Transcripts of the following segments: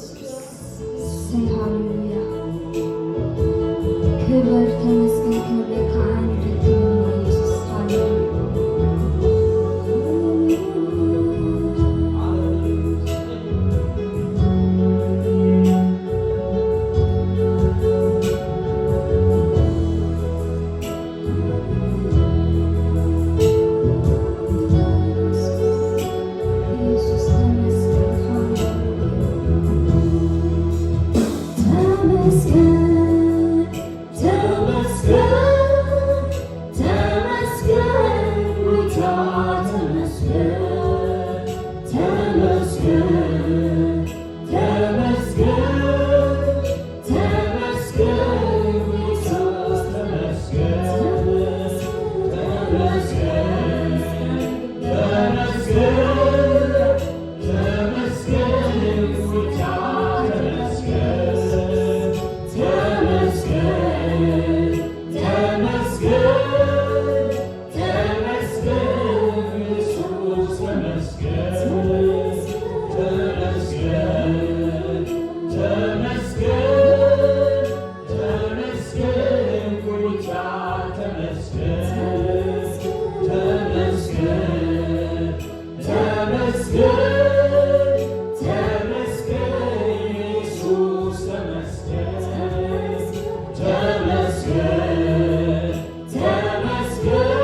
ኢየሱስ። እሰይ ሃሌሉያ፣ ክብር ተመስገን ክንብለካ ንደክም ኢየሱስ። ሃሌሉያ። ኢየሱስ ተመስገን፣ ሃሌሉያ። ተመስገን፣ ተመስገን፣ ተመስገን ጌታ፣ ተመስገን፣ ተመስገን፣ ተመስገን፣ ተመስገን ኢየሱስ፣ ተመስገን፣ ተመስገን፣ ተመስገን፣ ተመስገን ጌታ፣ ተመስገን፣ ተመስገን፣ ተመስገን፣ ተመስገን ኢየሱስ፣ ተመስገን፣ ተመስገን፣ ተመስገን፣ ተመስገን ጌታ፣ ተመስገን፣ ተመስገን፣ ተመስገን፣ ተመስገን ኢየሱስ፣ ተመስገን፣ ተመስገን፣ ተመስገን፣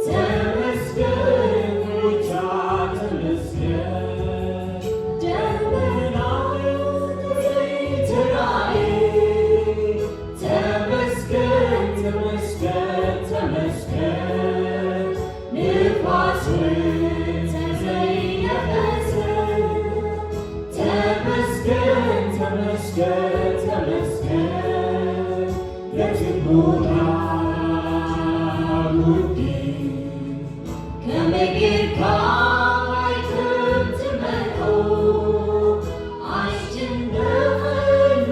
ተመስገን ጌታ፣ ተመስገን። ደመና ተራእየ፣ ተመስገን፣ ተመስገን፣ ተመስገን። ንፋስ ተዘይነፈሰ፣ ተመስገን፣ ተመስገን፣ ተመስገን። ነቲ ቦታ ውዲ ከመይ ጌርካ ማይ ከም ትመልኦ ኣይጭነቐን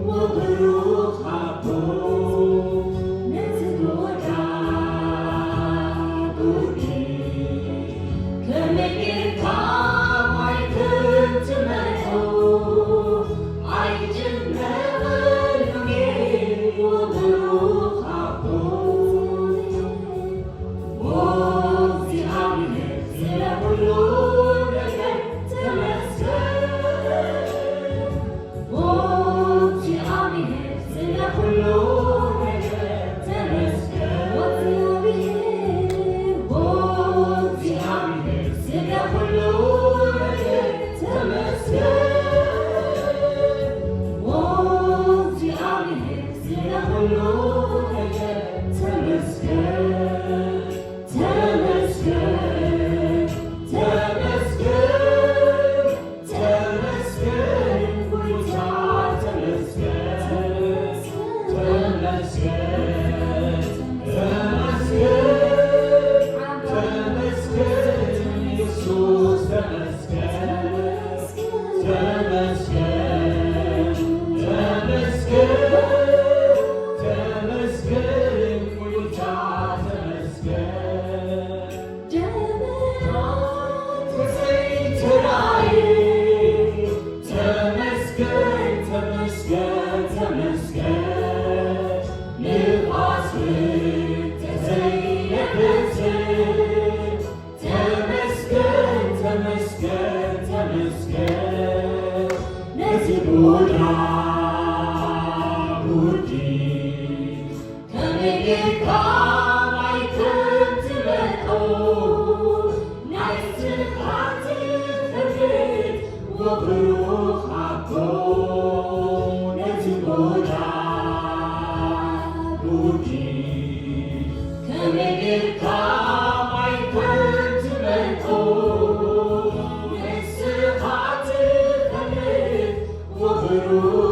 ወብሩኽ ኣቦ። ነቲ ጎዳ ጉዲ ከመይ ጌርካ ማይ ከም ትመልኦ ኣይጭነቐን ወብሩኽ ኣቦ። እግዚአብሔር ስለ ሁሉ ነገር ተመስገን። እግዚአብሔር ስለ ሁሉ ነገር ተመስገን። እግዚአብሔር ስለ ሁሉ ነገር ተመስገን። እግዚአብሔር ስለ ሁሉ ነገር ተመስገን፣ ተመስገን፣ ተመስገን፣ ተመስገን ጌታ፣ ተመስገን፣ ተመስገን፣ ተመስገን፣ ተመስገን ኢየሱስ፣ ተመስገን፣ ተመስገን፣ ተመስገን፣ ተመስገን ጌታ፣ ተመስገን። ደመና ተዘይተራእየ፣ ተመስገን፣ ተመስገን፣ ተመስገን። ንፋስ ተዘይነፍስ፣ ተመስገን፣ ተመስገን፣ ተመስገን። ነቲ ጎዳ ጉዲ ከመይ ጌርካ ማይ ከም ትመልኦ ናይ ስብሓት ትፈልጥ ወብሩኽ ኣቦ። ነቲ ጎዳ ጉዲ ከመይ ጌርካ ማይ ከም ትመልኦ ንስኻ ትፈልጥ ወብሩኽ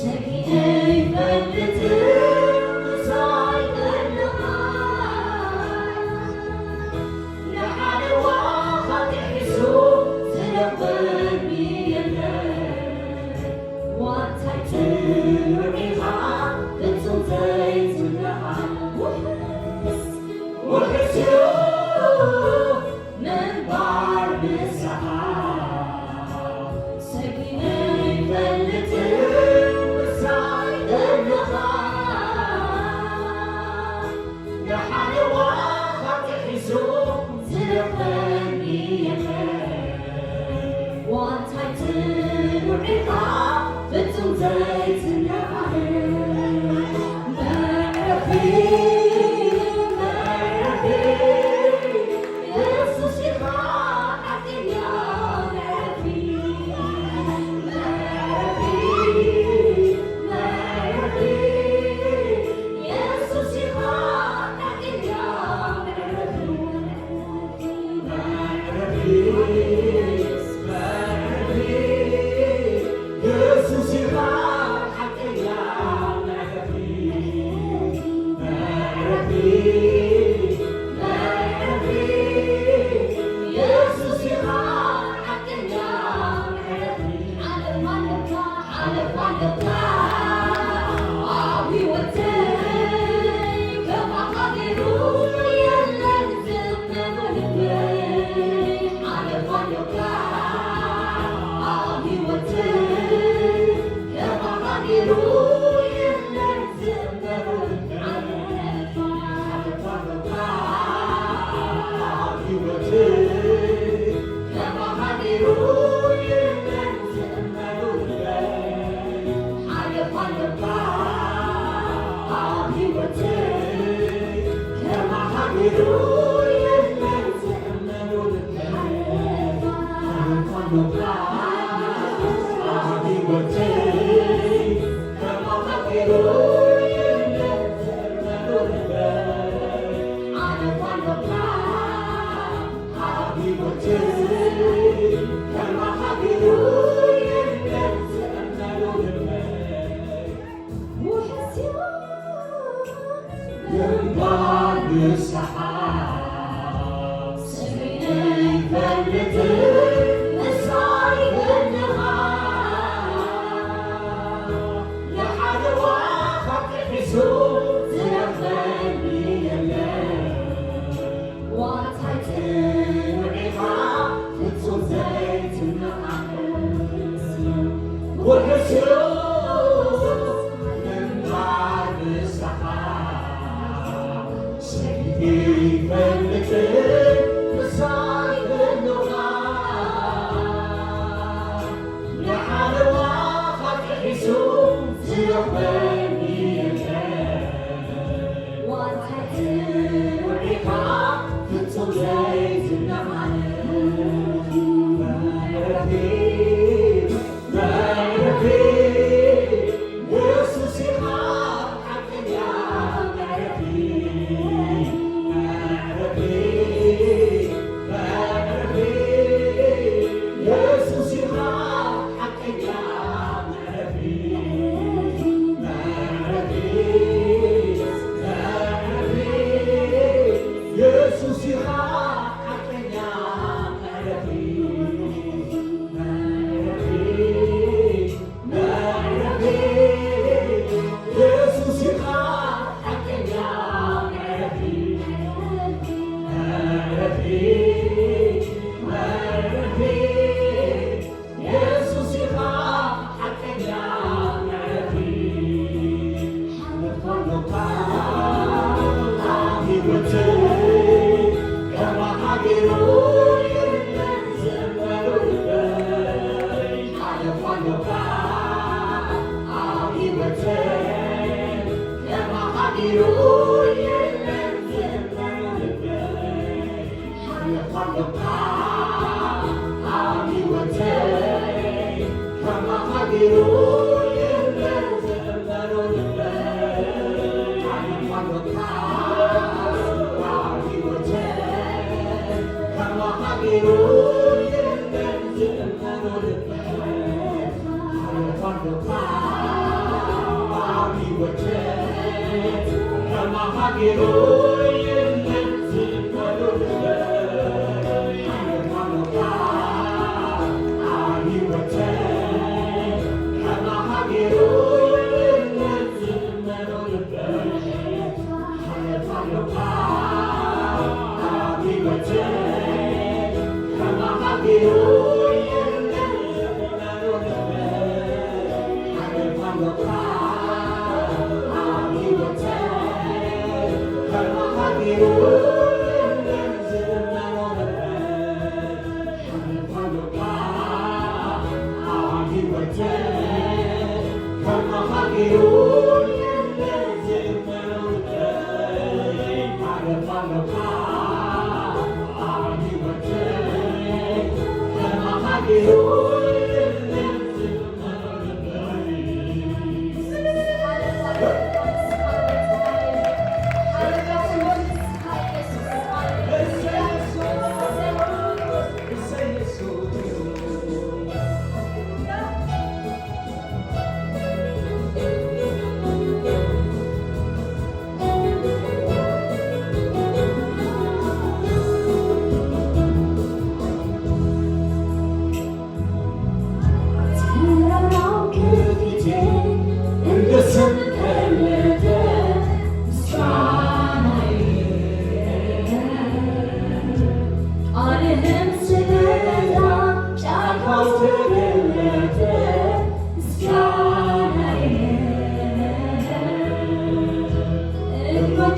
Take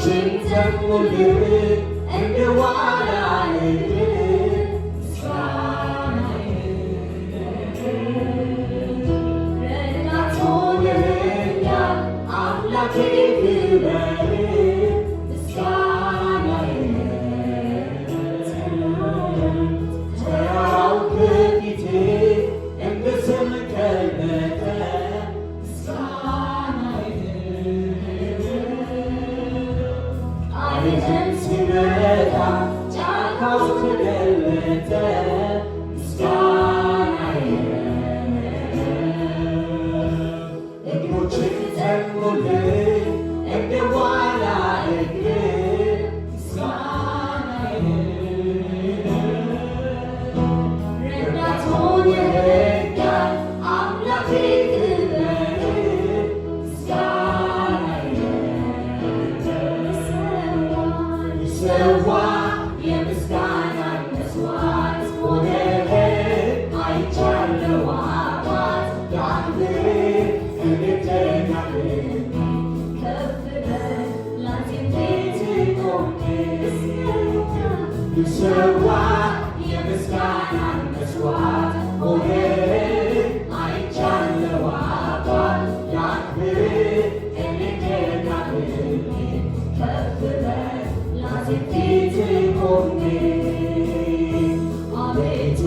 እግሮችን ዘሙልህ እንደ ዋላ እግር ምስጋናዬ ረዳት ሆነኸኛል አምላኬ ክበር ምስጋናዬ ተራራው ከፊቴ እንደ ሰም ቀለጠ ምስጋናዬ ቃልህም ሲመጣ ጫካው ተገለጠ ምስጋናዬ እግሮችህ ጸኑልኝ እንደ ዋላ እግር ምስጋናዬ ረዳት ሆነኸኛል አምላኬ ክበር ምስጋናዬ ልሰዋ የምስጋናን መስዋዕት ሆነህ አይቻለሁ አባት ላክብርህ እኔ ደጋግሜ ከፍ በል ላንተም ፊት ቆሜ ልሰዋ የምስጋናን መስዋዕት ሆነህ አይቻለሁ አባት ላክብርህ እኔ ደጋግሜ ከፍ በል ላንተም ፊት ቆሜ አቤቱ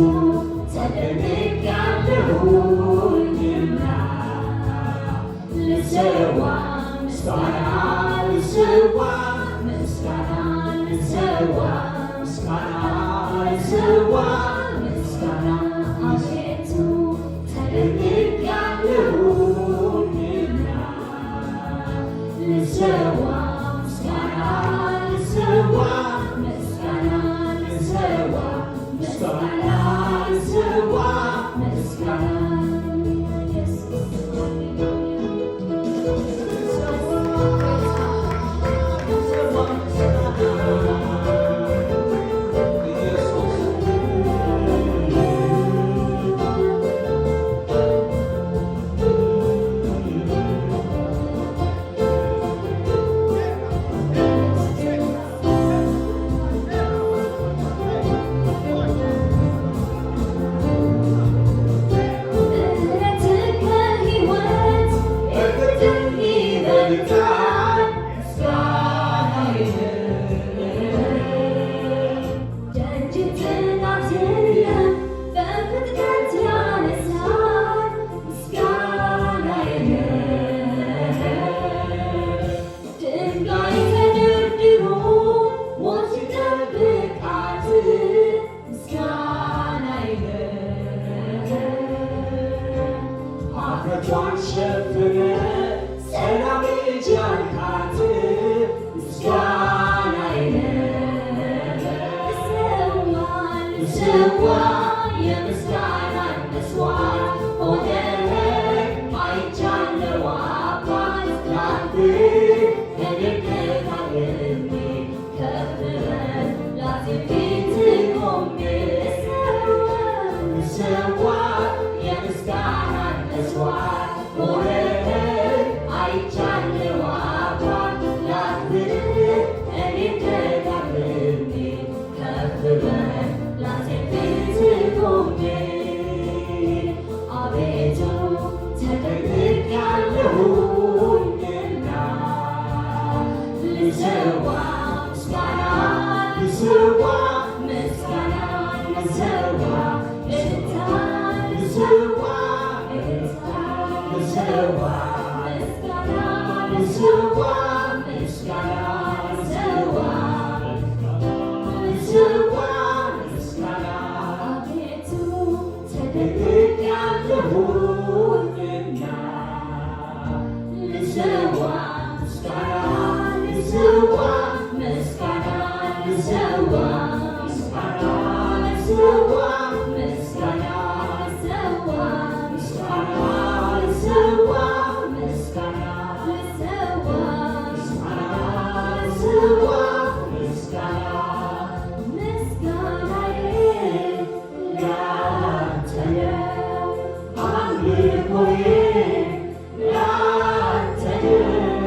ተደንቄአለሁኝና ልሰዋ ምስጋና ልሰዋ ምስጋና ልሰዋ ምስጋና ልሰዋ ምስጋና አቤቱ ተደንቄአለሁኝና ልሰዋ ምስጋና ልሰዋ ምስጋና ልሰዋ ምስጋና ልሰዋ ምስጋና ኢየሱስ ኢየሱስ ምሕረትህ ከሕይወት እርግጥም ይበልጣል ምስጋናዬ ደጅ ጥናት የለም በፍጥነት ያነሳል ምስጋናዬ ድንጋይ ተደርድሮ ሞት ሲጠብቃት ምስጋናዬ ኀፍረቷን ሸፍነህ ሰላም ልጅ ያልካት ምስጋናዬ ልሰዋ የምስጋናን መስዋዕት ሆነህ አይቻለሁ አባት ላክብርህ እኔ ደጋግሜ ከፍ በል ላንተ ፊት ቆሜ ልሰዋ የምስጋናን መስዋዕት ሆነህ አይቻለሁ አባት ላክብርህ እኔ ደጋግሜ ከፍ በል ላንተ ፊት ቆሜ አቤቱ ተደንቄአለሁኝና ልሰዋ ምስጋና ልሰዋ ምስጋና ልሰዋ እልልታ ልሰዋ እልልታ ልሰዋ ምስጋና ልሰዋ ምስጋና ልሰዋ ልሰዋ ምስጋና አቤቱ ተደንቄአለሁኝና ልሰዋ ምስጋና ልሰዋ ምስጋና ልሰዋ ምስጋና ልሰዋ ምስጋና ልሰዋ ምስጋና ልሰዋ ምስጋና ልሰዋ ምስጋና ልሰዋ ምስጋና ምስጋናዬ ላንተ ነው አምልኮዬ ላንተ ነው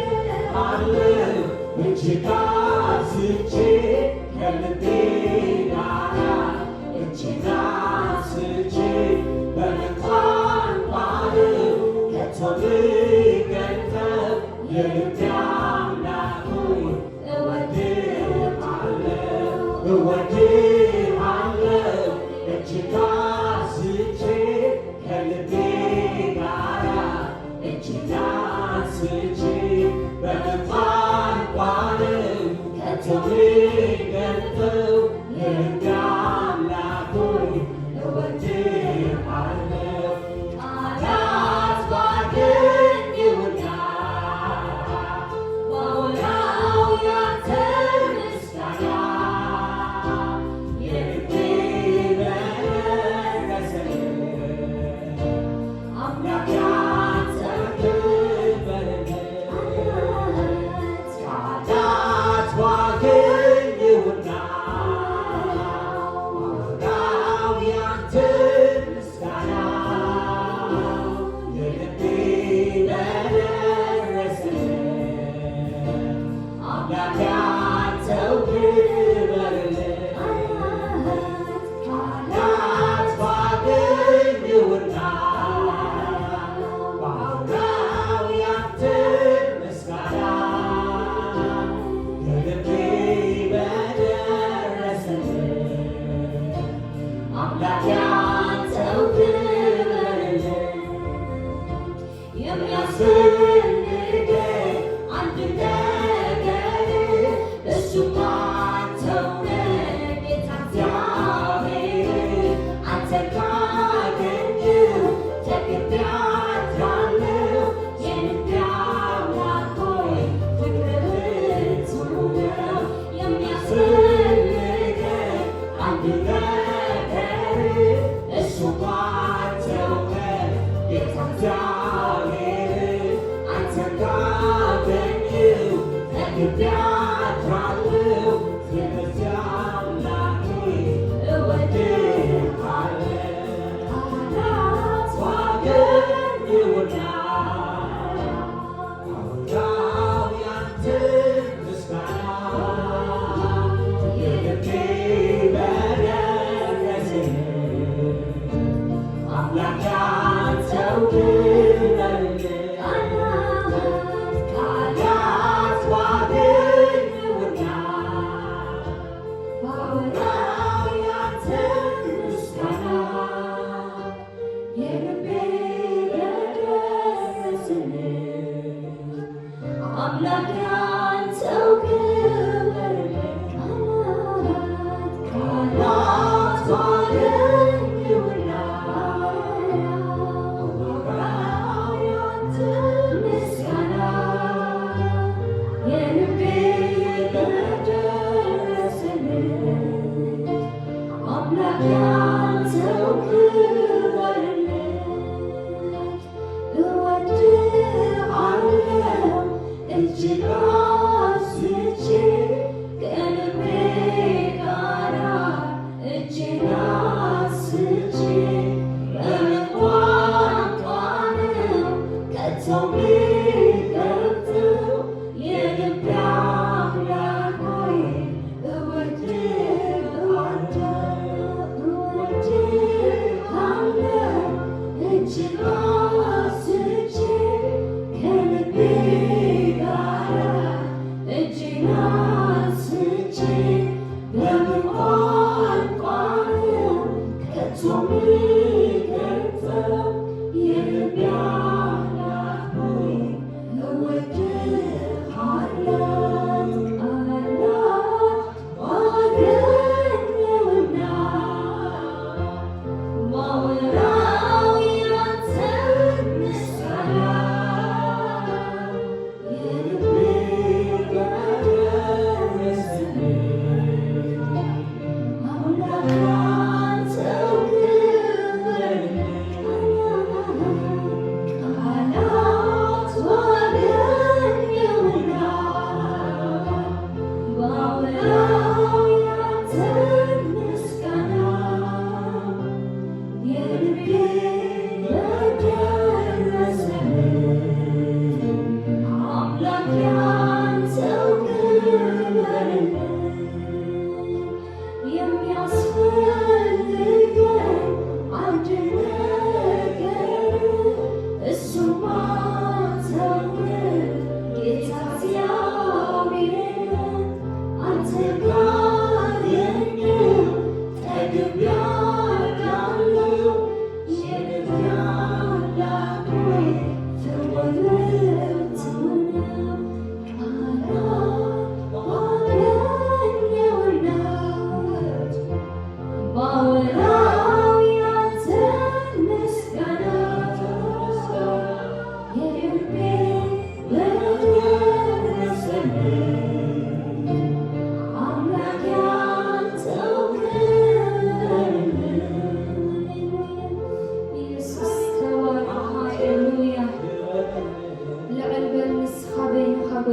እወድሃለሁ እጅግ አብዝቼ ከልቤ ጋራ እጅግ አንስቼ። በምን ቋንቋ ነው ከቶ ልገልጠው? የልቤ አምላክ ሆይ እወድሃለሁ። እወድሃለሁ እጅግ አብዝቼ ከልቤ ጋራ እጅግ አንስቼ። በምን ቋንቋ ነው ከቶ ልገልጠው? የልቤ አምላክ ሆይ እወድሃለሁ። ቃላት ባገኘሁና ባወራው ያንተን ምስጋና የልቤ በደረሰልኝ። አምላክ ያንተ ክበርልኝ። ቃላት ባገኘሁና ባወራው ያንተን ምስጋና የልቤ በደረሰልኝ። አምላክ ያንተው ክበርልኝ። ቃላት ባገኘሁና ባወራው ያንተን ምስጋና የልቤ በደረሰልኝ። አምላክ ያንተው ክበርልኝ። የሚያስፈልገኝ አንድ ነገር እሱም አንተው ነህ ጌታ እግዚአብሔር። አንተን ካገኘሁ ጠግቤ አድራለሁ። የልቤ አምላክ ሆይ ፍቅርህ ብርቱ ነው። የሚያስፈልገኝ አንድ ነገር እሱም አንተው ነህ ጌታ እግዚአብሔር። አንተን ካገኘሁ ጠግቤ አድራለሁ። ስለዚህ አምላኬ እወድሃለሁ። ቃላት ባገኘሁና ባወራው ያንተን ምስጋና የልቤ በደረሰልኝ። አምላክ ያንተው ክበርልኝ። ቃላት ባገኘሁና ባወራው ያንተን ምስጋና የልቤ በደረሰልኝ። አምላክ ያንተው ክበርልኝ። ቃላት ባገኘሁና ባወራው ያንተን ምስጋና የልቤ በደረሰልኝ። አምላክ ያንተው ክበርልኝ። እወድሃለሁ እጅግ አብዝቼ ከልቤ ጋራ እጄን አንስቼ። በምን ቋንቋ ነው ከቶ የምገልጠው? የልቤ አምላክ ሆይ እወድሃለሁ። እወድሃለሁ እጅግ አብዝቼ ከልቤ ጋራ እጄን አንስቼ። በምን ቋንቋ ነው ከቶ የምገልጠው? የልቤ አምላክ ሆይ እወድሃለሁ።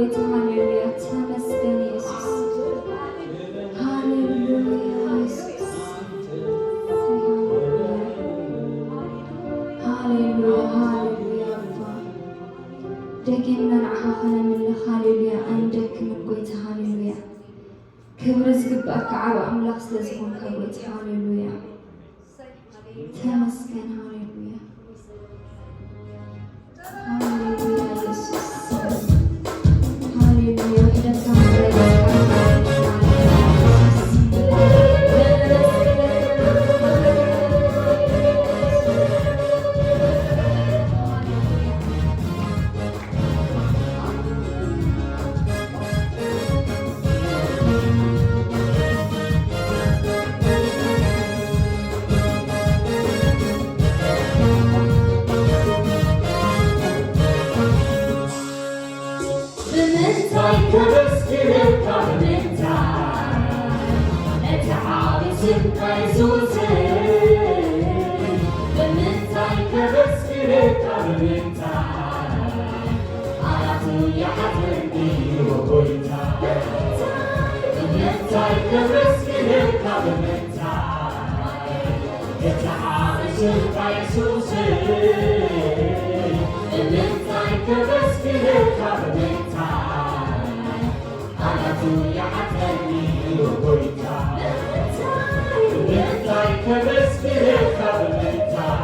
ጎይታ። ሃሌሉያ፣ ተመስገን ኢየሱስ። ሃሌሉያ ኢየሱስ። ሃሌሉያ፣ ሃሌሉያ። ኣባ፣ ደጊምና ንዓኻ ከነምልኽ፣ ሃሌሉያ፣ አንደክምን ጎይታ። ሃሌሉያ፣ ክብሪ ዝግባእካ ዓብ ኣምላኽ ስለ ዝኾንካ ጎይታ። ሃሌሉያ፣ ተመስገን። ሃሌሉያ፣ ሃሌሉያ ኢየሱስ። ሃሌሉያ፣ ውሕደትካ ምሕረትካ። ብምንታይ ከመስግነካ? ብምንታይ ነቲ ዓብይ ስምካ የሱስ? ብምንታይ ከመስግነካ? ብምንታይ? ቃላቱ ይሓትረኒ ጎይታ። ብምንታይ ከመስግነካ? ብምንታይ ነቲ ዓብይ ስምካ የሱስ? ብምንታይ ከመስግነካ? ብምንታይ? ቃላቱ ይሓትረኒ ጎይታ። ብምንታይ ከመስግነካ? ብምንታይ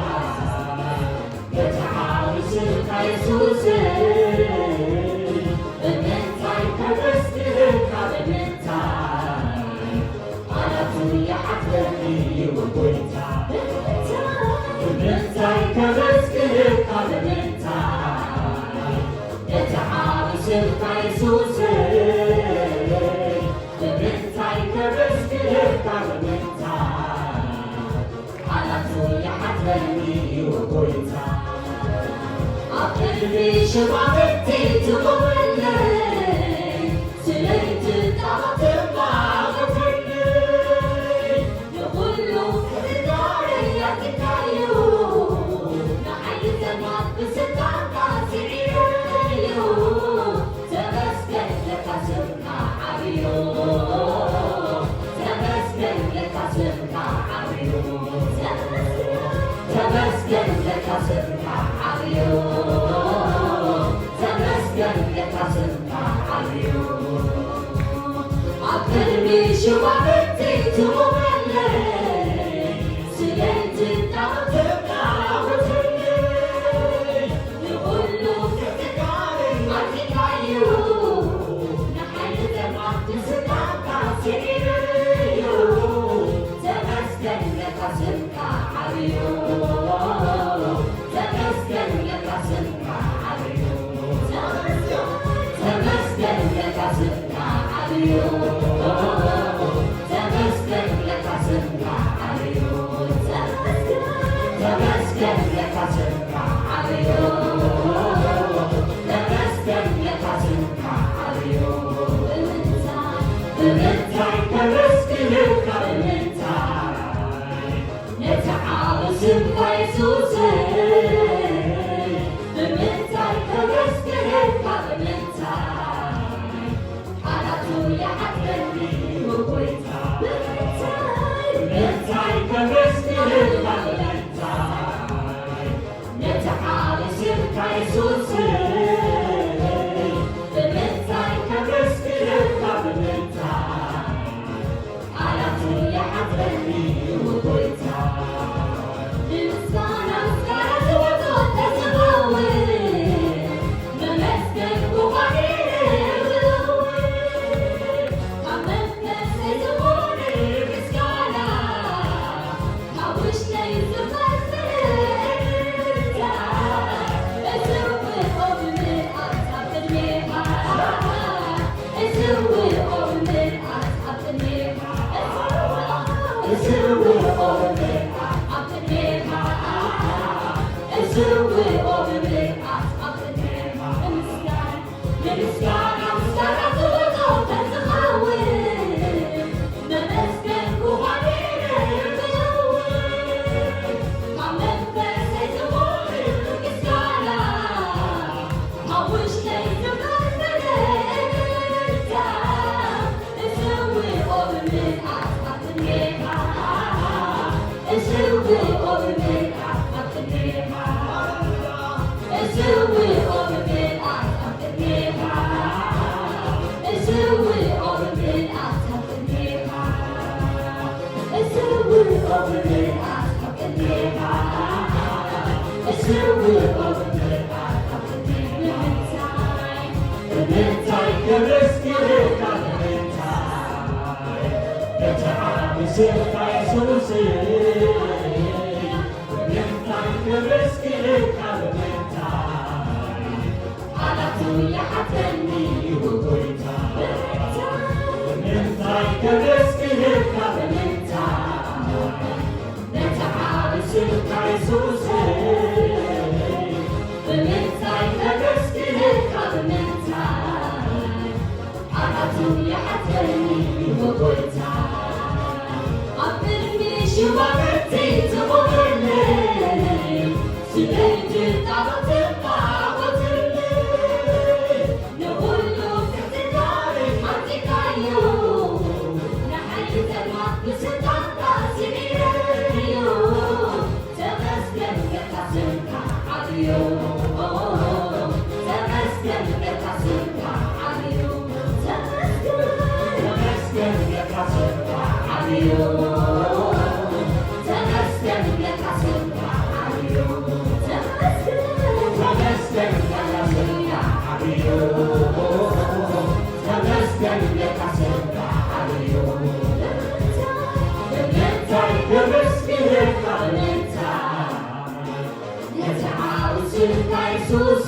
ነቲ ዓብይ ስምካ የሱስ? ብምንታይ ከመስግነካ? ብምንታይ? ቃላቱ ይሓትረኒ ጎይታ። ብምንታይ ከመስግነካ? ብምንታይ ነቲ ዓብይ ስምካ የሱስ? ብምንታይ ከመስግነካ? ብምንታይ? ቃላቱ ይሓትረኒ ጎይታ። ኣብ ቅድሚ ሽማግልቲ ትቆመለይ፣ ስለይ ትጣመትማገተለይ፣ ንኩሉ ክትዳረይ ኣትካዩ፣ ንሓይሊ ጸልማት ብስልጣንካ ስዒረዩ። ተመስገን፣ ለካ ስምካ ዓብዩ። ተመስገን፣ ለካ ስምካ ዓብዩ። ተመስገን፣ ለካ ስምካ ዓብዩ። ተመስገን፣ ለካ ስምካ ዓብዩ። ኣብ ቅድሚ ሽማግልቲ ትቆመለይ፣ ስለይ ትጣመትማገተለይ፣ ንኩሉ ክትዳረይ ኣትካዩ፣ ንሓይሊ ጸልማት ብስልጣንካ ስዒረዩ። ተመስገን፣ ለካ ስምካ ዓብዩ። ተመስገን፣ ለካ ስምካ ዓብዩ። ተመስገን፣ ለካ ስምካ ዓብዩ። ተመስገን፣ ለካ ስምካ ዓብዩ። ተመስገን፣ ለካ ስምካ ዓብዩ። ተመስገን፣ ለካ ስምካ ዓብዩ። ብምንታይ ከመስግነካ? ብምንታይ ነቲ ዓብይ ስምካ የሱስ? ብምንታይ ከመስግነካ? ብምንታይ? ቃላቱ ይሓትረኒ ጎይታ። ብምንታይ ከመስግነካ? ብምንታይ ነቲ ዓብይ ስምካ የሱስ? ብምንታይ ከመስግነካ? ብምንታይ? ቃላቱ ይሓትረኒ ጎይታ። ንምስጋና ምስጋና ዝወፆ ተዝኸውን፣ መመስገን ምዃነ ካብ መንፈሰይ ዝኾነ ምስጋና፣ ካብ ውሽጠይ ዝመጽእ እልልታ፣ እዝውኦ ብምልኣት ኣብ ቅድሜኻ፣ እዝውኦ ብምልኣት ኣብ ቅድሜኻ፣ እዝውኦ ብምልኣት ኣብ ቅድሜኻ፣ እዝውኦ ብምልኣት ኣብ ቅድሜኻ። ንምስጋና ምስጋና ዝወፆ ተዝኸውን፣ መመስገን ምዃነ ካብ መንፈሰይ ዝኾነ ምስጋና፣ ካብ ውሽጠይ ዝመጽእ ብምንታይ ከመስግነካ ብምንታይ ነቲ ዓቢ ስምካ የሱስ ብምንታይ ከመስግነካ ብምንታይ ቃላቱ ይሓትረኒ ጎይታ ብምንታይ ከመስግነካ ብምንታይ ነቲ ዓቢ ስምካ የሱስ ብምንታይ ከመስግነካ ብምንታይ ቃላቱ ይሓትረኒ ጎይታ ኣብ ቅድሚ ሽማግርቲ ትቆምለይ ስመይ ትጣዖት ትጣዖትለይ ንኩሉ ትሕትና ኣምፂካዮ ንሓይሊ ጸልማት ብስልጣንካ ስዒረዮ ተመስገን ጌታ ስምካ ዓብዩ ተመስገን ጌታ ስምካ ዓብዩ ተመስገን ተመስገን ጌታ ስምካ ዓብዩ ተመስገን ጌታ ስምካ ዓብዩ ተመስገን ተመስገን ጌታ ስምካ ዓብዩ ተመስገን ጌታ ስምካ ዓብዩ ብምንታይ ከመስግነካ ብምንታይ ነቲ ዓቢ ስምካ የሱስ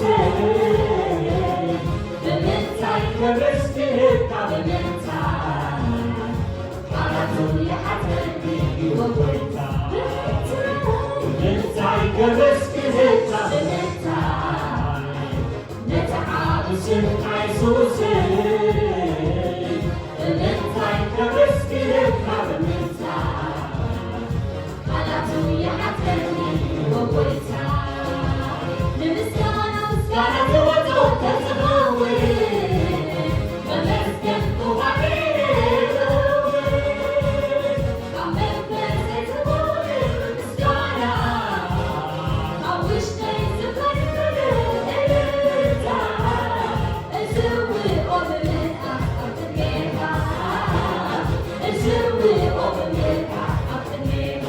ብምንታይ ከመስግነካ ብምንታይ ቃላቱ ይሓትረኒ ጎይታ ብምንታይ ከመስግነካ ብምንታይ ነቲ ዓቢ ስምካ የሱስ ብምንታይ ከመስግነካ ብምንታይ ቃላቱ ይሓትረኒ ጎይታ ንምስጋና ምስጋና ትወፁ ተዝኸውን መመስገን ኩባኤ ካብ መንፈሰይ ዝኸውን ምስጋና ካብ ውሽጠይ ዝፈልፍል እልልታ እዝውኦ ብምልኣት ኣብ ቅድሜኻ እዝውኦ ብምልኣት ኣብ ቅድሜኻ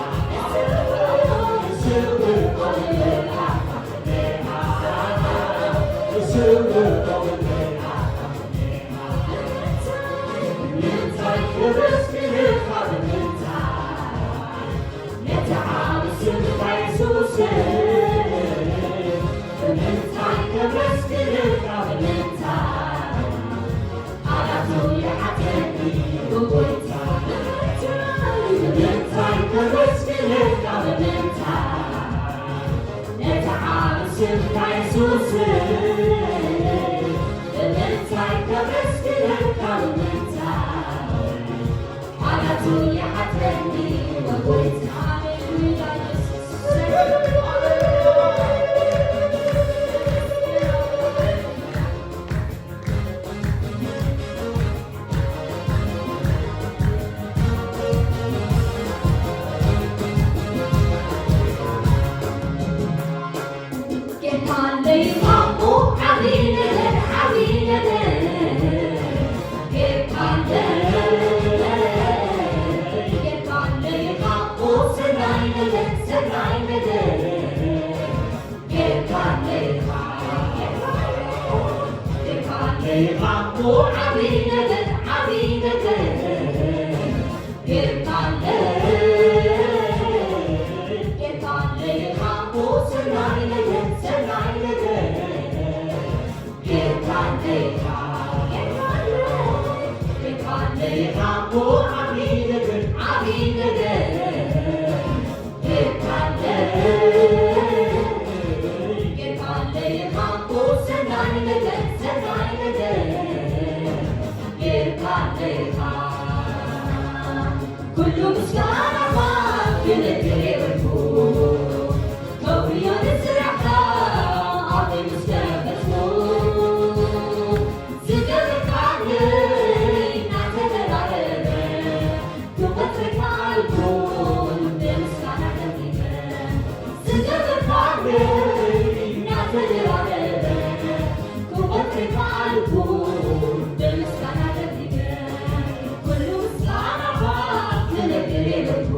እዝውኦ ብምልኣት ኣብ ቅድሜኻ እዝውኦ ብምልኣት ኣብ ቅድሜኻ ብምንታይ ከመስግነካ ብምንታይ ነቲ ዓቢ ስምካ የሱስ ብምንታይ ከመስግነካ ብምንታይ ቃላቱ ይሓትረኒ ጎይታ ብምንታይ ከመስግነካ ብምንታይ ነቲ ዓቢ ስምካ የሱስ ብምንታይ ከመስግነካ ብምንታይ ቃላቱ ይሓትረኒ ጎይታ ሃሌሉያ ኢየሱስ። ጌርካለይ ማሙ ዓብይ ነገር ዓብይ ነገር ጌርካለይ ጌርካለይ ማሙ ሰናይ ነገር ሰናይ ነገር ጌርካለይ ጌርካለይ ማሙ ዓብይ ነገር ዓብይ ነገር ጌርካለይ ጌርካለይ ማሙ ሰናይ ነገር ሰናይ ነገር ጌርካለይ ጌርካለይ ማሙ ዓብይ ነገር ዓብይ ነገር ጌርካለይ ጌርካለይ ማሙ ሰናይ ነገር ሰናይ ነገር ጌርካለይ ኩሉ ምስጋናኻ ክንክር የብልኩ ከውዮ ንስራሕካ ኣፈይ ምስ ከፈትኩ ዝገበርካለይ እናተደራረበ ክቆፅረካ ኣልኩን ብምስጋና ደሚመ ዝገበርካለይ እናተደራረበ ክቆፅረካ ኣልኩን ብምስጋና ደሚመ ኩሉ ምስጋናኻ ክነግር የብልኩ።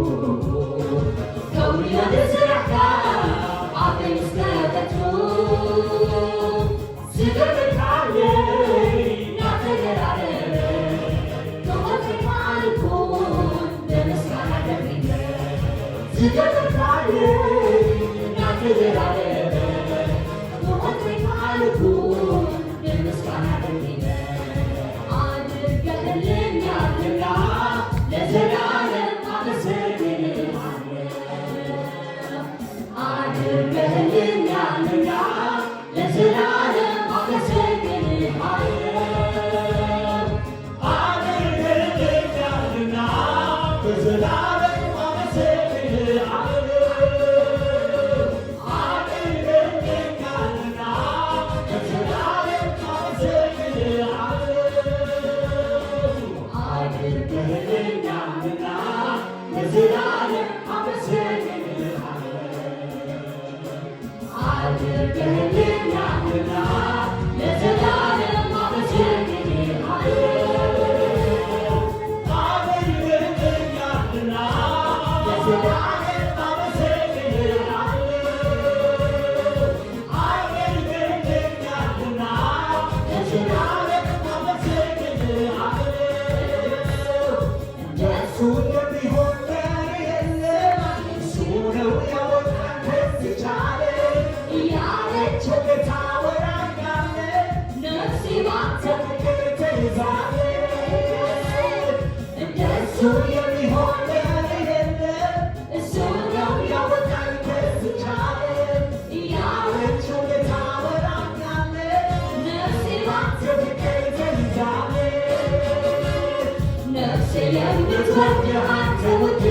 የምትወድህ አንተ ውዴ፣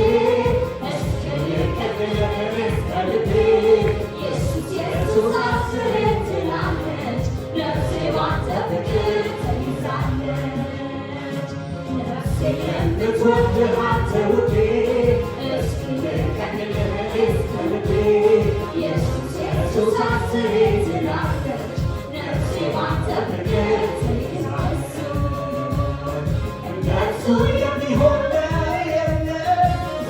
እስኪ ልቀቅልህ ከልቤ። ኢየሱስ ኢየሱስ አስሬ ትላለች ነፍሴ፣ ባንተ ፍቅር ተይዛለች። ነፍሴ የምትወድህ አንተ ውዴ፣ እስኪ ልቀቅልህ ከልቤ። ኢየሱስ ኢየሱስ አስሬ ትላለች ነፍሴ፣ ባንተ ፍቅር ተይዛለች። እንደሱ የሚሆን የለም፣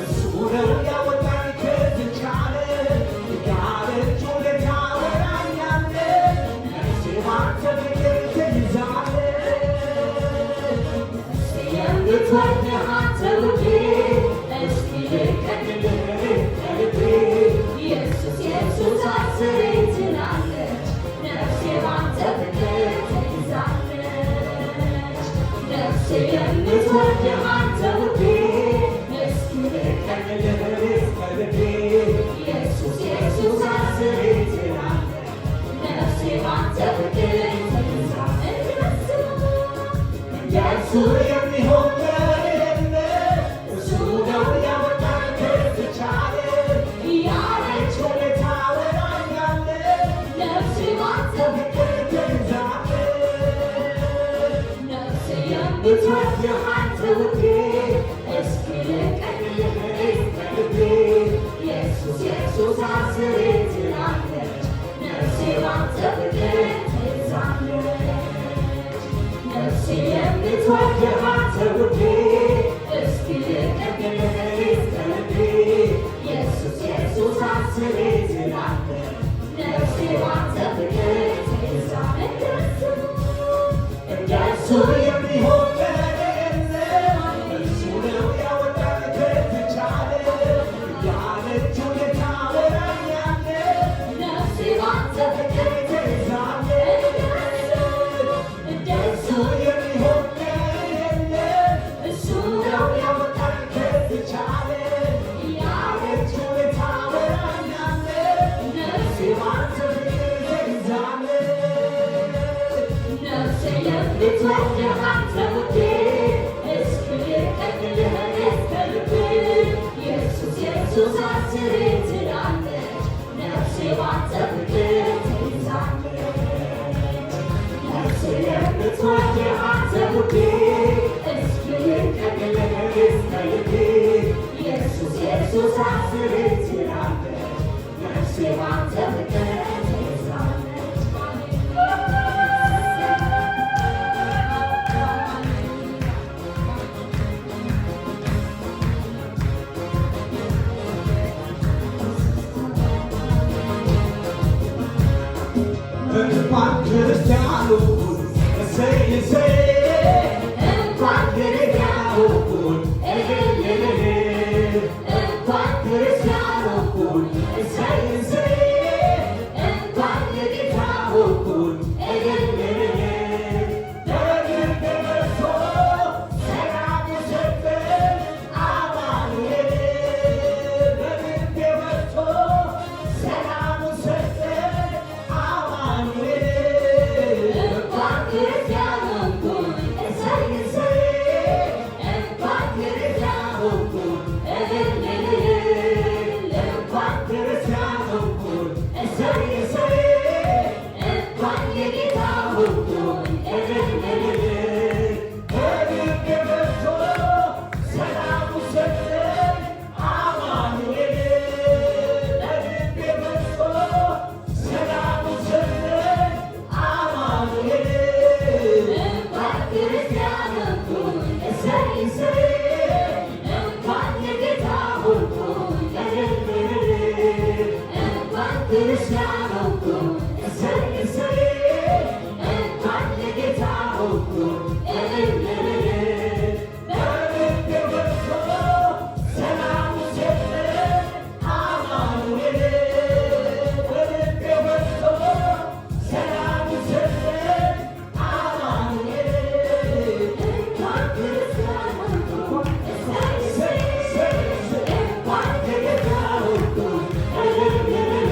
እሱ ነው ያወጣኝ ከዝቻለ፣ እያለች ታወራኛለች፣ ነፍሴ ባንተ ፍቅር ተይዛለች። የምትወድህ አንተ ውዴ፣ እስኪ ልቀቅልህ ከልቤ። ኢየሱስ ኢየሱስ አስሬ ትላለች ነፍሴ፣ ባንተ ፍቅር ተይዛለች። ነፍሴ የምትወድህ አንተ ውዴ፣ እስኪ ልቀቅልህ ከልቤ። ኢየሱስ ኢየሱስ አስሬ ትላለች ነፍሴ፣ ባንተ ፍቅር ተይዛለች። እንደሱ የሚሆን የለም፣ እሱ ነው ያወጣኝ ከዝቻለ፣ እያለች ታወራኛለች፣ ነፍሴ ባንተ ፍቅር ተይዛለች። ነፍሴ የምትወድህ አንተ ውዴ፣ እስኪ ልቀቅልህ ከልቤ። ኢየሱስ ኢየሱስ አስሬ ትላለች ነፍሴ፣ ባንተ ፍቅር ተይዛለች። ነፍሴ የምትወድህ አንተ ውዴ፣ እስኪ ልቀቅልህ ከልቤ። ኢየሱስ ኢየሱስ አስሬ ትላለች ነፍሴ፣ ባንተ ፍቅር ተይዛለች። እንደሱ የሚሆን የለም፣ እሱ ነው ያወጣኝ ከዝቻለ፣ እያለች ታወራኛለች፣ ነፍሴ ባንተ ፍቅር ተይዛለች። እንደሱ የሚሆን የለም፣ እሱ ነው ነው ያወጣኝ ከዝቻለ፣ እያለች እያለች ታወራኛለች፣ ነፍሴ ባንተ ፍቅር ተይዛለች። ነፍሴ የምትወድህ አንተ ውዴ፣ እስኪ ልቀቅልህ ከልቤ። ኢየሱስ ኢየሱስ አስሬ ትላለች ነፍሴ፣ ባንተ ፍቅር ተይዛለች። ነፍሴ የምትወድህ አንተ ውዴ፣ እስኪ ልቀቅልህ ከልቤ። ኢየሱስ ኢየሱስ አስሬ ትላለች ነፍሴ፣ ባንተ ፍቅር ተይዛለች። እንኳን ክርስቲያኑን እሰይ እሰይ፣ እንኳን ክርስቲያኑን እልል እልል፣ እንኳን ክርስቲያን ሆንኩኝ እሰይ እሰይ፣ እንኳን የጌታ ሆንኩኝ እልል እልል። በግር ተመርቶ ሰላም የሰጠን አማኑኤል፣ በግር ተመርቶ ሰላም ሰጠን አማኑኤል። እንኳን ክርስቲያን ሆንኩኝ እሰይ እሰይ፣ እንኳን ክርስቲያን ሆንኩኝ እልል እልል፣ እንኳን ክርስቲያን ሆንኩኝ እሰይ እሰይ፣ እንኳን የጌታ ሆንኩኝ እልል እልል። በግር ተመርቶ ሰላም ሰጠን አማኑኤል፣ በግር ተመርቶ ሰላም ሰጠን አማኑኤል። እንኳን ክርስቲያን ሆንኩኝ እሰይ እሰይ፣ እንኳን የጌታ ሆንኩኝ እልል እልል። እንኳን ክርስቲያን ሆንኩኝ እሰይ እሰይ፣ እንኳን የጌታ ሆንኩኝ እልል እልል። በግር ተመርቶ ሰላም ሰጠን አማኑኤል፣ በግር ተመርቶ ሰላም ሰጠን አማኑኤል። እንኳን ክርስቲያን ሆንኩኝ እሰይ እሰይ እሰይ፣ እንኳን የጌታ ሆንኩኝ እልል እልል፣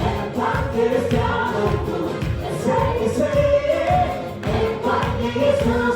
እንኳን ክርስቲያን ሆንኩኝ እሰይ እሰይ፣ እንኳን የኢየሱስ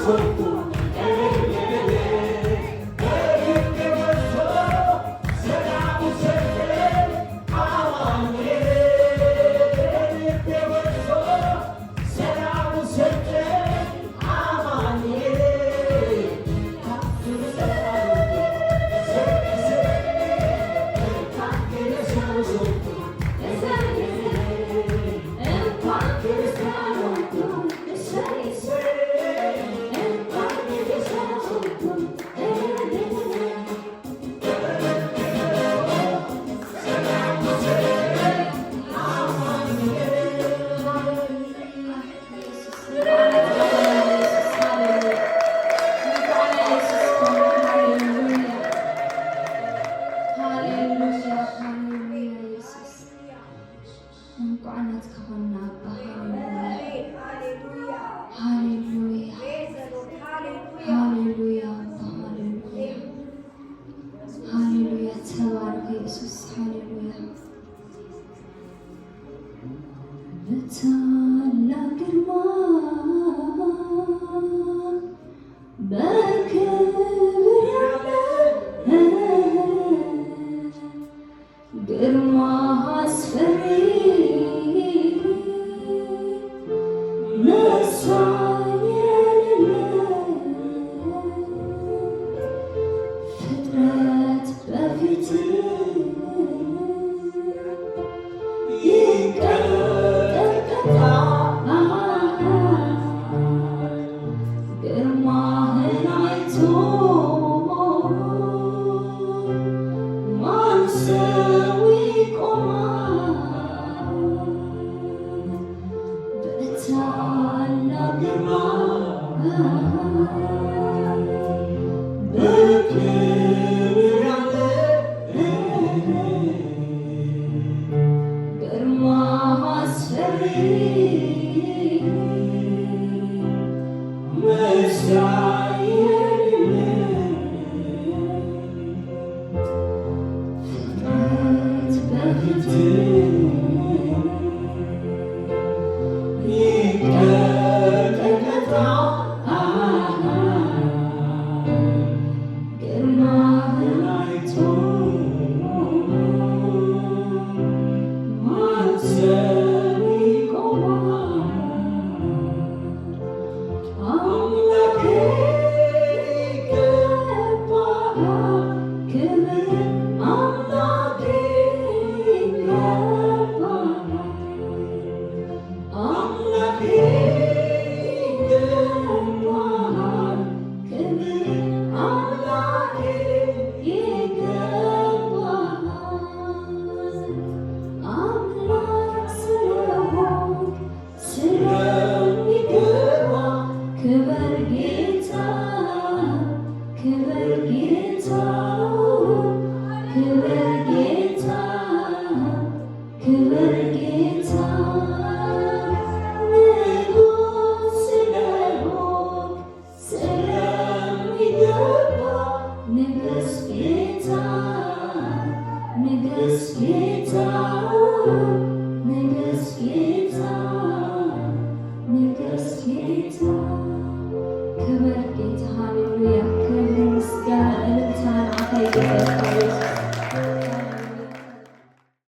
ግርማ በክብር ያለ ግርማ አስፈሪ መሳይ የሌለ ፍጥረት በፊት ይቀጠቀጣል ግርማህን አይቶ ማን ሰው ይቆማል? አምላኬ ይገባሃል ክብር አምላኬ ይገባሃል አምላኬ ይገባሃል ክብር አምላኬ ይገባሃል አምላክ ስለሆንክ ስለሚገባ ክበር ጌታ ክበር ጌታ ክበር ጌታ ክበር ጌታ ንጉሥ ስለሆንክ ስለሚገባ ንገስ